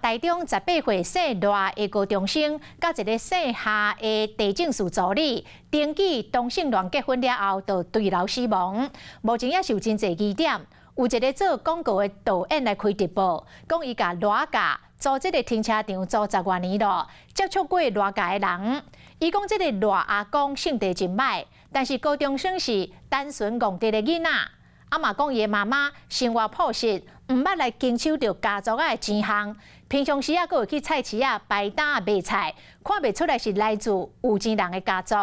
台中18歲姓賴的高中生，佮一个姓夏的地政士助理，登記同性戀結婚了後，就墜樓死亡。目前也是有真濟疑點，有一个做廣告的導演來開直播，講伊共賴家租這个停車場租十外年咯，接觸過賴家的人。伊講這个賴阿公性地真䆀，但是高中生是單純戇直的囡仔。啊嘛講伊的媽媽生活樸實，毋捌來經手著家族仔的錢項。平常時啊，閣會去菜市仔擺擔賣菜，看袂出來是來自有錢人的家族。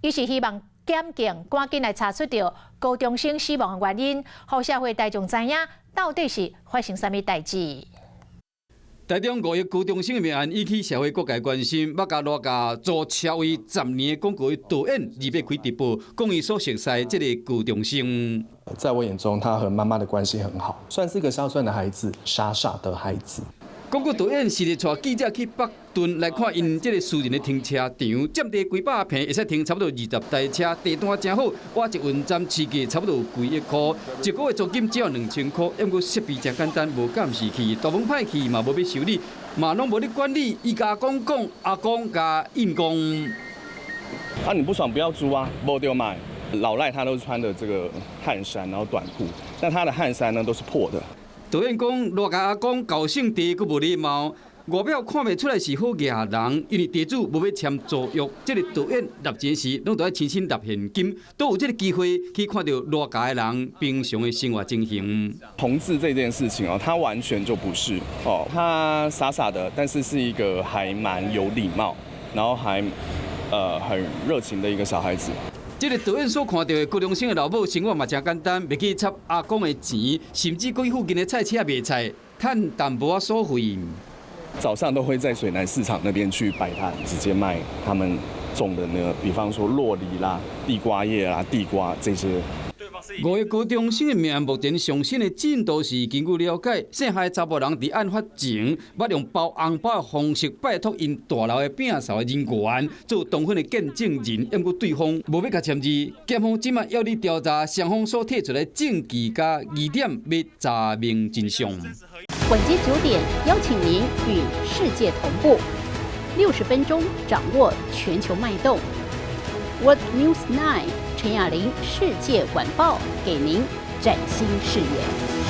伊是希望檢警趕緊來查出著高中生死亡的原因，予社會大眾知影到底是發生啥物代誌。台中五億高中生的命案引起社會各界關心，捌共賴家租車位十年的廣告的導演二八開直播，講伊所熟似這个高中生。在我眼中，他和媽媽的關係很好，算是一個孝順的孩子，傻傻的孩子。廣告導演是咧帶記者去北屯來看𪜶這个私人的停車場，佔地幾百坪，會使停差不多20台車，地段誠好，挖一運站市價差不多有幾億箍，一個月租金只要2000箍，毋過設備誠簡單，無監視器，大門歹去嘛無欲修理，嘛攏無咧管理。伊共阿公講，阿公共應講。啊，你不爽不要租啊，無就賣。老賴他都是穿的這個汗衫，然後短褲，但他的汗衫呢都是破的。導演講，賴家阿公厚性地閣無禮貌，外表看袂出來是好額人，因為地主無欲簽租約。這个導演納錢時，攏著愛親身納現金，都有這个機會去看著賴家的人平常的生活情形。同志這件事情哦，他完全就不是哦，他傻傻的，但是是一個還蠻有禮貌，然後還很熱情的一個小孩子。這个導演所看到的高中生的老母生活嘛誠簡單，袂去插阿公的錢，甚至閣去附近的菜市仔賣菜，趁淡薄仔所費。早上都會在水南市場那邊去擺攤，直接賣他們種的那個，比方說酪梨啦、地瓜葉啦、地瓜這些。五个高中生的命案目前上新的進度是，根據了解，姓夏的查埔人佇案發前，捌用包紅包的方式拜託𪜶大樓的摒掃的人員做當分的見證人，毋過對方無欲共簽字。檢方這馬要咧調查雙方所提出的證據佮疑點，欲查明真相。晚間9點，邀請您與世界同步，60分鐘掌握全球脈動。World News 9 陳雅玲世界晚報，給您嶄新視野。